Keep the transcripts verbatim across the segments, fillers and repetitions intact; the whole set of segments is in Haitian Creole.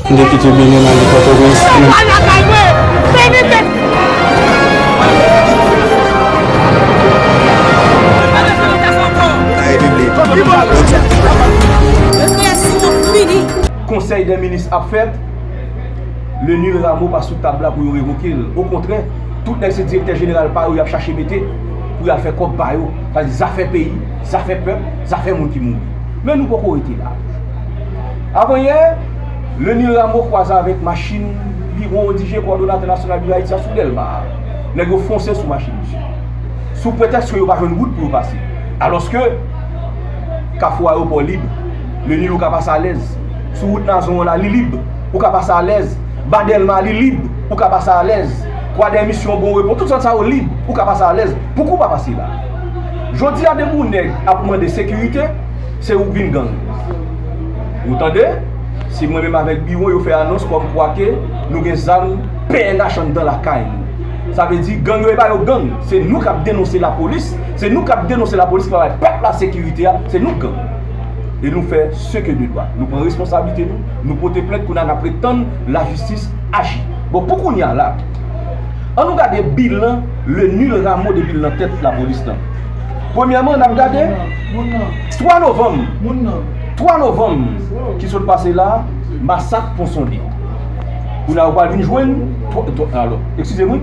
M te kite Benin m ale Pòtoprens. Konsèy dè minis ap fèt, Lenil Rameau pa sou tab la pou yo revoke l. Okontrè, tout nèg se direktè jeneral pa yo y ap chache mete pou y al fè kòb pa yo. Sa di zafè peyi, zafè pèp, zafè moun ki mouri. Men nou poko rete la. Avanyè, Lenil Rameau kwaze avèk machin biwo O D G, kowòdonatè nasyonal Viv Ayiti a sou Dèlma. Nèg yo fonse sou machin misye. Sou pretèks ke yo pa jwenn wout pou yo pase. Alòske, Kafou Ayewopò lib. Lenil ou ka pase alèz. Sou wout Nazon an la, li lib. Ou ka pase alèz. Ba Dèlma, li lib. Ou ka pase alèz. Kwadèmisyon, Bon Repo, tout zòn sa yo lib. Ou ka pase alèz. Pouki w pa pase la? Jodi a, depi yon nèg ap mande sekirite, se ou k vin gang. Nou tande? Se mwen menm avèk biwo yo fè anons kòmkwa ke nou gen zam P N H anndan lakay nou. Sa vle di gang yo e pa yo gang. Se nou k ap denonse lapolis. Se nou k ap denonse lapolis ki pa bay pèp la sekirite a. Se nou k gang. E nou fè ce que de droit. Nou pran responsablite nou. Nou pote plent, kounye a n ap ret tann lajistis aji. Bon, pou kounye a la, an nou gade bilan Lenil Rameau depi l nan tèt lapolis lan. Premyèman, n ap gade twa novanm. Twa novanm ki sot pase la, masak Pon Sonde. Kounye a, ou pral vin jwenn, twa, twa, alò, eskize m, wi.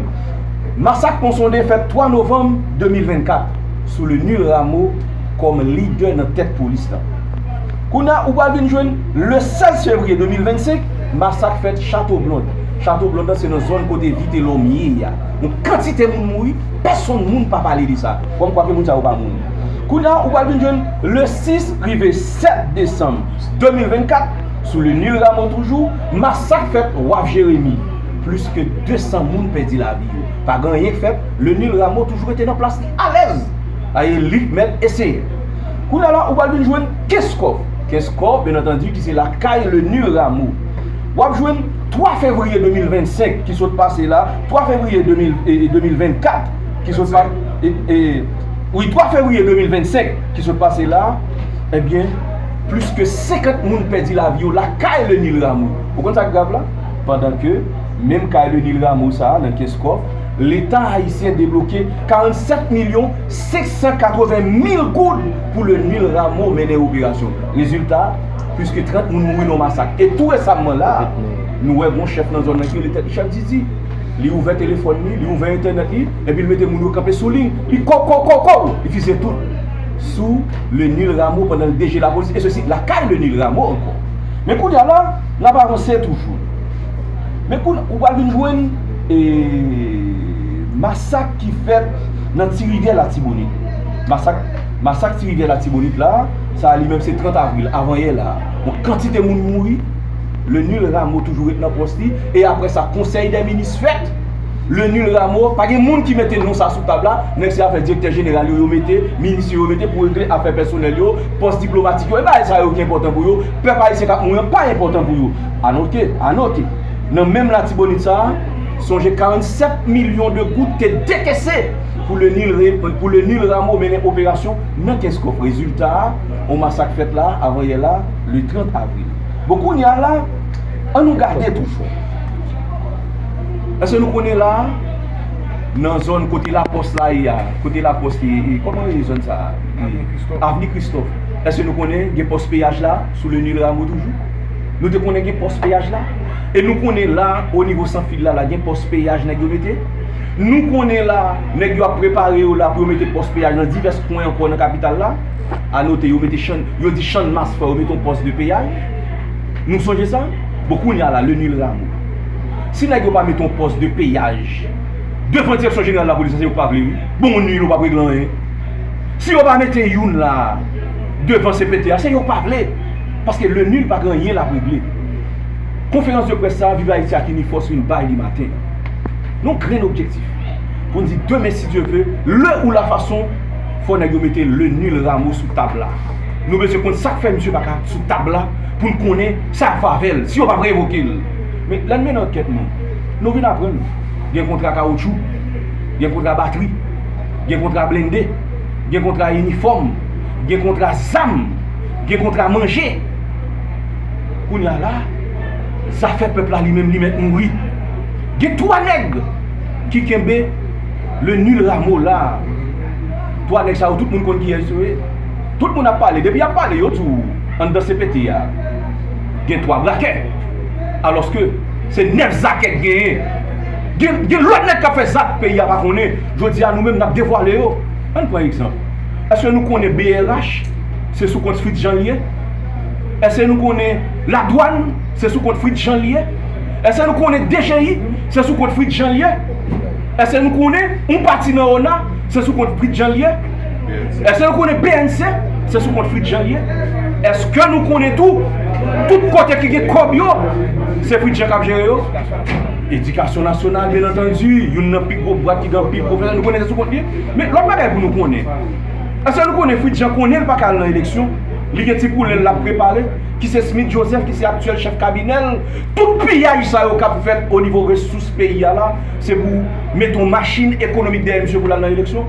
Masak Pon Sonde fèt twa novanm de mil vennkat sou Lenil Rameau kòm lidè nan tèt polis lan. Kounye a, ou pral vin jwenn le sèz fevriye de mil vennsenk, masak fèt Chato Blond. Chato Blond lan se nan zòn kote Vitelhomme ye a. Yon kantite moun mouri, pèsonn moun pa pale de sa. Kòmkwa ke moun sa yo pa moun. Kounye a, ou pral vin jwenn le sis rive sèt desanm de mil vennkat, sou Lenil Rameau toujou, masak fèt Waf Jeremi. Plis ke de san moun pèdi lavi yo. Pa gen anyen k fèt, Lenil Rameau toujou rete nan plas li alèz. Aye, li k mèt e seyè. Kounye a la, ou pral vin jwenn Kenskòf. Kenskòf, byen antandi, ki se lakay Lenil Rameau. W ap jwenn twa fevriye de mil vennsenk ki sot pase la, twa fevriye de mil, e, de mil vennkat ki sot pa-, e, e, wi, twa fevriye de mil vennsenk ki sot pase la, ebyen, plis ke senkant moun pèdi lavi yo lakay Lenil Rameau. Ou konn sa k grav la? Pandan ke menm kay Lenil Rameau sa a nan Kenskòf, Leta ayisyen debloke karannsèt milyon senk san katreven mil goud pou Lenil Rameau mennen operasyon. Rezilta, plis ke trant moun mouri nan masak. E tou resamman la, nou wè gon chèf nan zòn nan ki rele tèt li Chèf Didi. Li ouvè telefòn li, li ouvè entènèt li, epi l mete moun yo kanpe sou liy. Li ko, ko, ko, ko, li fizye tout sou Lenil Rameau pandan l D G lapolis, e sesi lakay Lenil Rameau ankò. Men kounye a la, n ap avanse toujou. Men kounye a, ou pral vin jwenn, e, masak ki fèt nan Ti Rivyè Latibonit. Masak, masak Ti Rivyè Latibonit la, sa a li menm se trant avril, avanyè la. Yon kantite moun mouri, Lenil Rameau toujou ret nan pòs li, e apre sa, konsèy dè minis fèt. Lenil Rameau, pa gen moun ki mete non sa sou tab la, nèg se afè direktè jeneral yo, yo mete, minis yo, yo mete pou regle afè pèsonèl yo, pòs diplomatik yo, e bagay sa yo ki enpòtan pou yo, pèp ayisyen k ap mouri an pa enpòtan pou yo. Anote, anote, nan menm Latibonit sa a, sonje karannsèt milyon de goud te dekese pou Lenil re-, pou Lenil Rameau mennen operasyon nan Kenskòf. Rezilta a, yon masak fèt la, avanyè la, le trant avril. Bon, kounye a la, ann nou gade toujou. Èske nou konnen la, nan zòn kote lapòs la ye a, kote lapòs ye, e, kòman rele zòn sa a? E, Avni Kristòf. Avni Kristòf. Èske nou konnen gen pòs peyaj la sou Lenil Rameau toujou? Nou te konnen gen pòs peyaj la? E nou konnen la, o nivo Sanfil la, la gen pòs peyaj nèg yo mete? Nou konnen la, nèg yo ap prepare yo la pou yo mete pòs peyaj nan divès kwen ankò nan kapital la? Anote, yo mete Chann-, yo di Channmas fò yo mete yon pòs de peyaj. Nou sonje sa? Bon, kounye a la, Lenil Rameau. Si nèg yo pa mete yon pòs de peyaj devan direksyon jeneral lapolis, se yo k pa vle, wi. Bon, Lenil ou p ap regle anyen. Si yo pa mete youn la devan C P T a, se yo k pa vle. Paske Lenil pa gen anyen l ap regle. Konferans de près sa a, Viv Ayiti ak Inifòs vin bay li maten. Yon grenn objektif. Pou n di demen, si Dye ve, lè ou la fason, fò nèg yo mete Lenil Rameau sou tab la. Nou bezwen konn sa k fè misye pa ka sou tab la pou n konnen sa y ap fè avè l, si yo p ap revoke l. Men lè n mennen ankèt nou, nou vin aprann gen kontra kawotchou, gen kontra batri, gen kontra blende, gen kontra inifòm, gen kontra zam, gen kontra manje. Kounye a la, Sa fè pèp la li menm li mèt mouri. Gen twa nèg ki kenbe le nil Rameau la. Twa nèg sa yo, tout moun konn kiyès yo ye. Tout moun ap pale. Depi y ap pale, yo di w anndan C P T a gen twa brakè. Alòske se nèf zakè k genyen. Gen, gen lòt nèg k ap fè zak peyi a pa konnen. Jodi a, nou menm, n ap devwale yo. Ann pran egzanp. Èske nou konnen B R H se sou kont Fritz Jean li ye? Èske nou konnen Ladwàn se sou kont Fritz Jean li ye? Èske nou konnen D G I se sou kont Fritz Jean li ye? Èske nou konnen yon pati nan ona se sou kont Fritz Jean li ye? Èske nou konnen B N C se sou kont Fritz Jean li ye? Èske nou konnen tou, tout kote ki gen kòb yo, se Fritz Jean k ap jere yo? Edikasyon nasyonal, byen antandi, youn nan pi gwo bwat ki gen anpil pwofesè, nou konnen se sou kont li ye. Men lòt bagay pou nou konnen. Èske nou konnen Fritz Jean konnen l pa ka al nan eleksyon? Li gen ti poulen l l ap prepare, ki se Smith Joseph, ki se aktyèl chèf kabinè l. Tout piyaj sa yo k ap fèt o nivo resous peyi a la, se pou mete yon machin ekonomik dèyè misye pou l al nan eleksyon.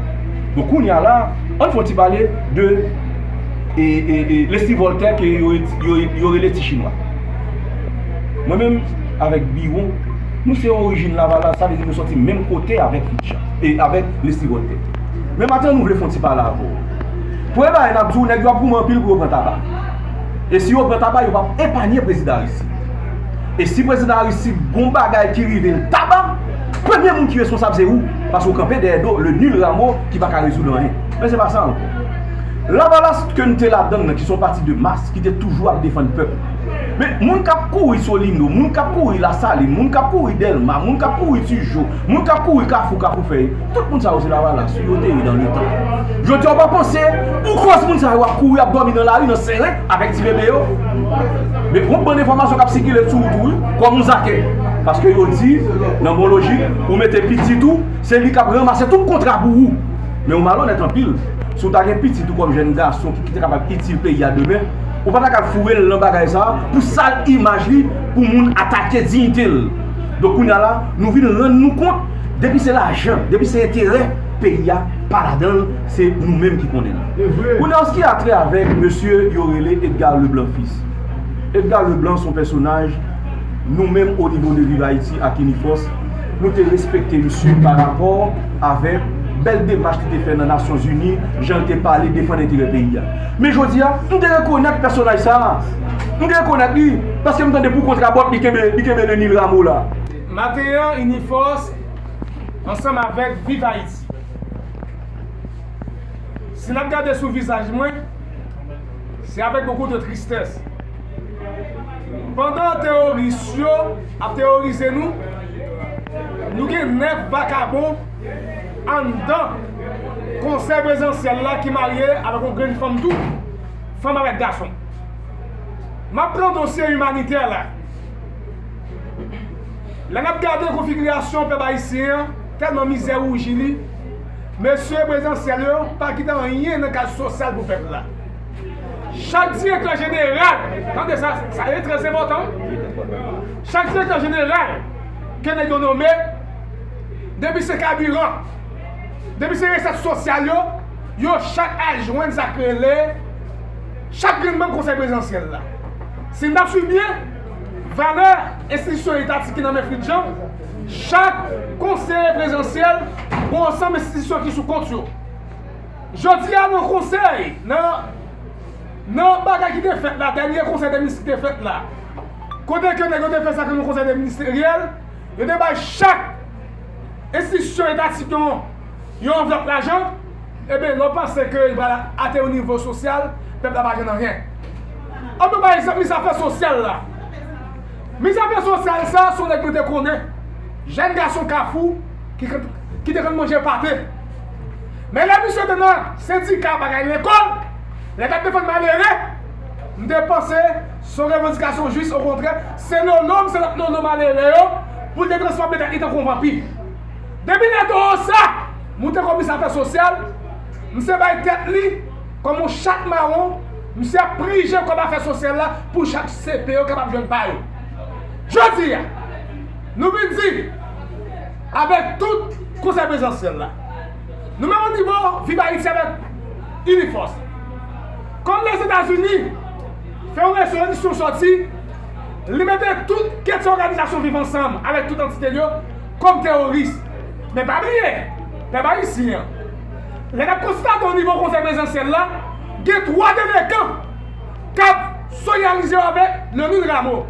Donk, kounye a la, ann fè yon ti pale de e, e, e, Leslie Voltaire ke yo, yo, yo rele Ti Chinwa. Mwen menm, avèk Biwon, nou se yon orijin Lavalas, sa vle di nou sòti menm kote avèk Fritz Jean, e avèk Leslie Voltaire. Men maten an, nou vle fè yon ti pale avè w. Premye bagay n ap di w, nèg yo ap goumen anpil pou yo pran Taba. E si yo pran Taba, yo p ap epanye prezidan Aristide. E si prezidan Aristide gon bagay ki rive l Taba, premye moun ki responsab se ou, paske w kanpe dèyè do le nil Rameau ki pa ka rezoud anyen. Men se pa sa ankò. Lavalas ke nou te ladann nan, ki se yon pati de mas, ki te toujou ap defann pèp. Men moun k ap kouri Solino, moun k ap kouri Lasalin, moun k ap kouri Dèlma, moun k ap kouri Tijo, moun k ap kouri Kafou, Kafou Fèy, tout moun sa yo se Lavalas, yo te ye nan letan. Jodi a, w pa panse, ou koz moun sa yo ap kouri, ap dòmi nan lari, nan seren, avèk ti bebe yo? Men gon bann enfòmasyon k ap sikile sou ou tou, wi, kòm yon zakè. Paske yo di, nan bon lojik, ou mete pitit ou, se li k ap ranmase tout kontra pou ou. Men ou malonèt anpil. Si w ta gen pitit ou kòm jèn gason ki, ki te kapab itil peyi a demen, ou pa ta ka foure l nan bagay sa a pou sal imaj li, pou moun atake diyite l. Donk, kounye a la, nou vin rann nou kont, depi se lajan, depi se enterè, peyi a pa ladan l, se nou menm ki konnen l. Kounye a, an se ki a trè avèk mesye yo rele Edgar Leblanc Fils. Edgar Leblanc se yon pèsonaj, nou menm o nivo de Viv Ayiti ak Inifòs, nou te respekte misye pa rapò avèk bèl demach li te fè nan Nasyonzini, jan l te pale defann enterè peyi a. Men jodi a, m te rekonèt pèsonaj sa a. M te rekonèt li, paske m tande pou kontrabòt li kenbe, li kenbe le nil Rameau la. Maten an, Inifòs, ansanm avèk Viv Ayiti, si n ap gade sou vizaj mwen, se avèk beaucoup de tristesse. Pandan teworis yo ap teworize nou, nou gen nèf vakabon anndan konsèy prezidansyèl la ki marye avèk yon grenn fanm tou, fanm avèk gason. M ap pran dosye imanitè la. Lè n ap gade konfigirasyon pèp ayisyen an, tèlman mizè wouji li, mesye prezidansyèl yo pa kite anyen nan kaz sosyal pou pèp la. Chak direktè jeneral, tande sa, sa e trè enpòtan, chak direktè jeneral ke nèg yo nonmen, depi se kabiran, depi se resèt sosyal yo, yo chak al jwenn sa k rele chak grenn manm konsèy prezidansyèl la. Si n t ap swiv byen valè enstitisyon etatik ki nan men Fritz Jean, chak konseye prezidansyèl gon ansanm enstitisyon ki sou kont yo. Jodi a, nan konsèy, nan, nan bagay ki te fèt la, dènye konsèy de minis ki te fèt la, kote ke nèg yo te fè sa ke nou konsèy de ministeryèl, yo te bay chak enstitisyon etatik yon, yon anvlòp lajan, ebyen, lè w panse ke li pral ateri nivo sosyal, pèp la pa jwenn anyen. An nou bay egzanp, minis afè sosyal la. Minis afè sosyal sa, se yon nèg nou te konnen. Jèn gason Kafou, ki, ki te konn manje pate. Men lè misye te nan sendika bagay lekòl, lè l t ap defann malere, m te panse se yon revandikasyon jis, okontrè, se lolo, misye t ap lolo malere yo, pou l te transfòme tèt li tankou yon vanpi. Depi lè toro sa moute kòm minis afè sosyal, misye bay tèt li kòm yon chat mawon, misye ap prije kòb afè sosyal la pou chak C P yo kapab jwenn pa yo. Jodi a, nou vin di, avèk tout konsèy prezidansyèl la, nou menm o nivo Viv Ayiti avèk Inifòs, kòm Lèzetazini fè yon rezolisyon sòti Li mete tout kèt òganizasyon Viv Ansanm avèk tout antite l yo kòm teworis. Men pa bliye, pèp ayisyen an, lè n ap konstate o nivo Konsèy Prezidansyèl la, gen twa delekan k ap solidarize yo avèk Leonil Rameau.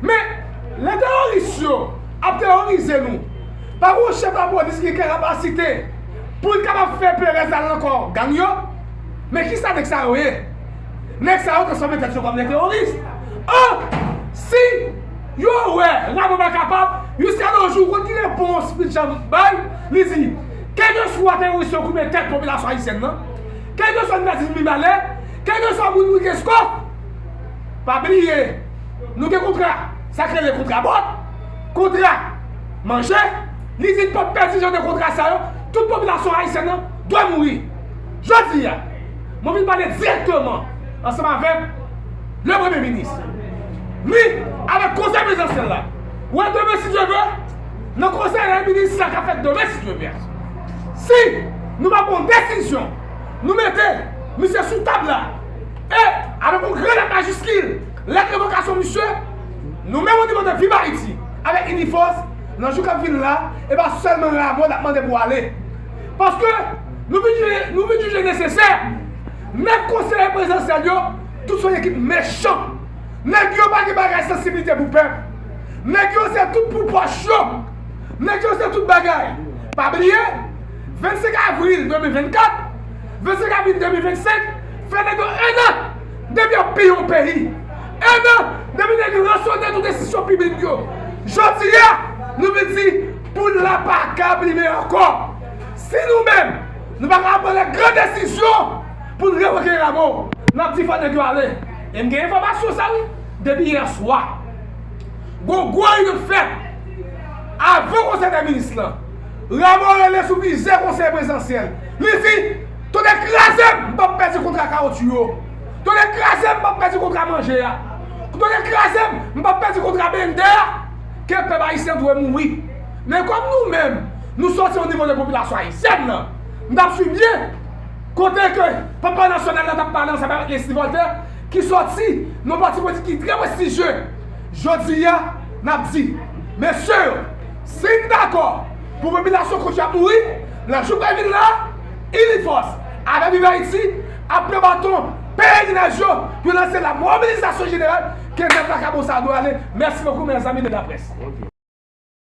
Men, lè teworis yo ap teworize nou, pa gen yon chèf lapolis ki gen kapasite pou l kapab fè Perez al nan kò gang yo. Men kisa nèg sa yo ye? Nèg sa yo transfòme tèt yo kòm de teworis. An! Si yo wè Rameau pa kapab, jiska nos jours, ou konn ki repons Fritz Jean bay? Li di, kèlkeswa teworis yo koupe tèt popilasyon ayisyèn nan, kèlkeswa Mibalè, kèlkeswa moun Louis Kenskòf, pa bliye, nou gen kontra, sa k rele kontra bòt, kontra manje, li di n p ap pèdi jan de kontra sa yo, tout popilasyon ayisyèn nan dwe mouri. Jodi a, mwen vin pale dirèkteman ansanm avèk le Premye Minis. Li, avèk Konsèy Prezidansyèl la, wè demen si Dye vle, nan Konsèy dè Minis sa k ap fèt demen si Dye vle. Si nou pa pran yon desizyon, nou mete misye sou tab la, e avèk yon gran lèt majiskil, lèt revokasyon misye, nou menm o nivo de Viv Ayiti, avèk Inifòs, nan jou k ap vin la, e pa sèlman Rameau n ap mande pou ale. Paske nou vin jije, nou vin jije nesesè, nèf konseye prezidansyèl yo, tout se yon ekip mechan. Nèg yo pa gen bagay sansiblite pou pèp. Nèg yo se tout pou pòch yo. Nèg yo se tout bagay. Pa bliye, vennsenk avril de mil vennkat, vennsenk avril de mil vennsenk, fè nèg yo en an depi y ap piye yon peyi. En an depi nèg yo rasyone tout enstitisyon piblik yo. Jodi a, nou vin di poul la pa ka plimen ankò. Si nou menm, nou pa ka pran lè gran desizyon pou n revoke Rameau, n ap di fò nèg yo ale. E m gen enfòmasyon sa wi, depi yè swa. Gon gwo reyinyon k fèt avan konsèy dè minis lan. Rameau rele sou plizyè konsèy prezidansyèl. Li di, tonnè kraze m, m p ap pèdi kontra kawotchou yo. Tonnè kraze m, m p ap pèdi kontra manje a. Tonnè kraze m, m p ap pèdi kontra blende a. Ke pèp ayisyen dwe mouri. Men kòm nou menm, nou sòti o nivo de popilasyon ayisyèn nan, n ap swiv byen kote ke papa nasyonal la t ap pale ansanm avèk Leslie Voltaire, ki sòti nan pati politik ki trè prestijye. Jodi a, n ap di, mesye yo, si n dakò pou popilasyon kounye a mouri, nan jou k ap vin la, Inifòs avèk Viv Ayiti ap pran baton pelerinaj yo pou lanse la mobilizasyon jeneral ke nèf vakabon sa a dwe ale. Mèsi bokou, mezanmi de la près.